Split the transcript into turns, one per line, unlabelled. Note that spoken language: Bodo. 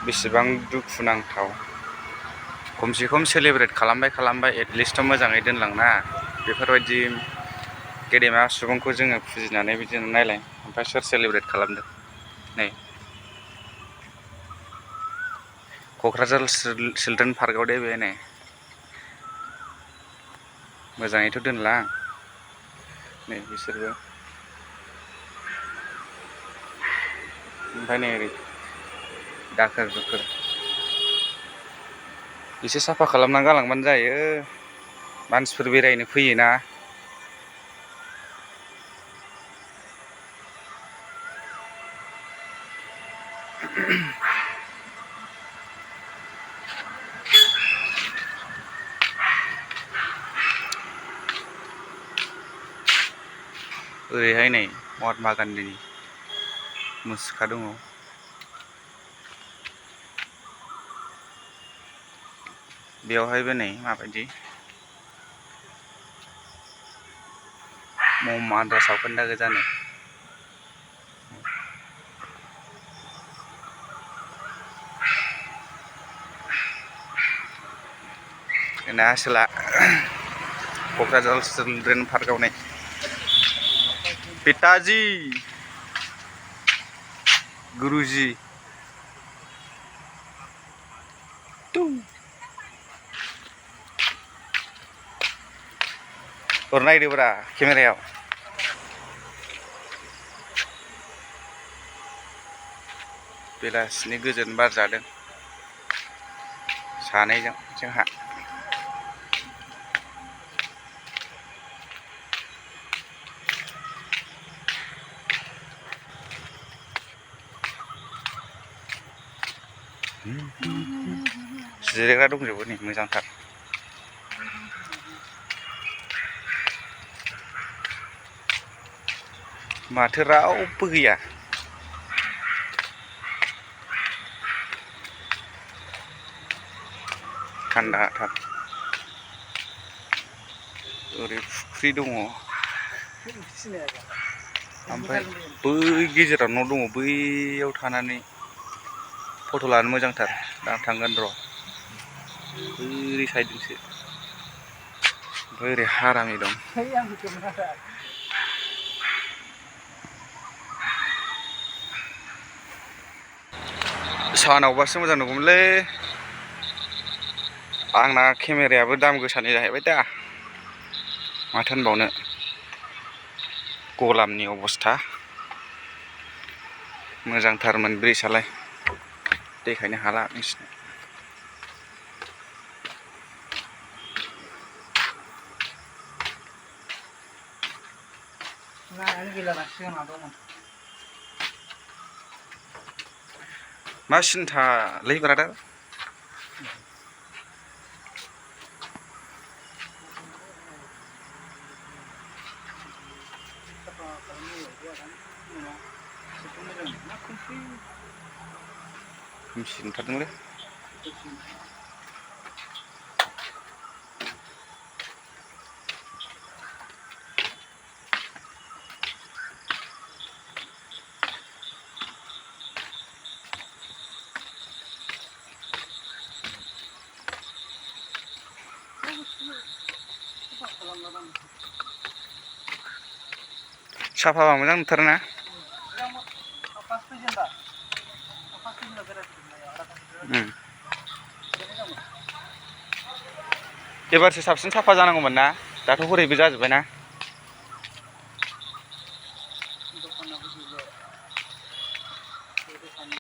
बेसेबां दुखुनांथाव खमसे खम सेलेब्रेट खालामबाय एटलिस्टथ' मोजाङै दोनलांना बेफोरबायदि गेदेमा सुबुंखौ जोङो फुजिनानै बिदिनो नायलाय ओमफ्राय सोर सेलेब्रेट खालामदों नै क'क्राझार चिलड्रेन पार्कआव दे बे नै मोजाङैथ' दोनला नै बिसोरबो ओमफ्राय नै ओरै दाखोर दुखोर एसे साफा खालामना गालांबानो जायो मानसिफोर बेरायनो फैयोना ओरैहाय नै महात्मा गान्धीनि मुसुखा दङ बेवहायबो नै माबायदि महात्मा सावखोन्दा गोजानो ना आसोला क'क्राझार चिलड्रेन पार्कआव नै पिताजी गुरुजी और नायदोब्रा केमेरायाव बेलासिनि गोजोन बार जादों सानैजों जोंहा जिरायग्रा दंजोबो नै मोजांथार माथो रावबो गैया थान्दाथार ओरै फुख्रि दङ ओमफ्राय बै गेजेराव न' दङ बैयाव थानानै फट' लानो मोजांथार दा थांगोन र' ओरै साइडजोंसो ओमफ्राय ओरै हारामि दं सानावबासो मोजां नुगौमोनलै आंना केमेरायाबो दाम गोसानि जाहैबाय दा माथो होनबावनो गलामनि अबस्था मोजांथारमोन ब्रिजआलाय देखायनो हाला नोंसिनो मा सिन्थालै ब्रादार खोमसि नुथारदोंलै साफाबा मोजां नुथारोना एबारसो साबसिन साफा जानांगौमोन ना दाथ' हरैबो जाजोब्बाय ना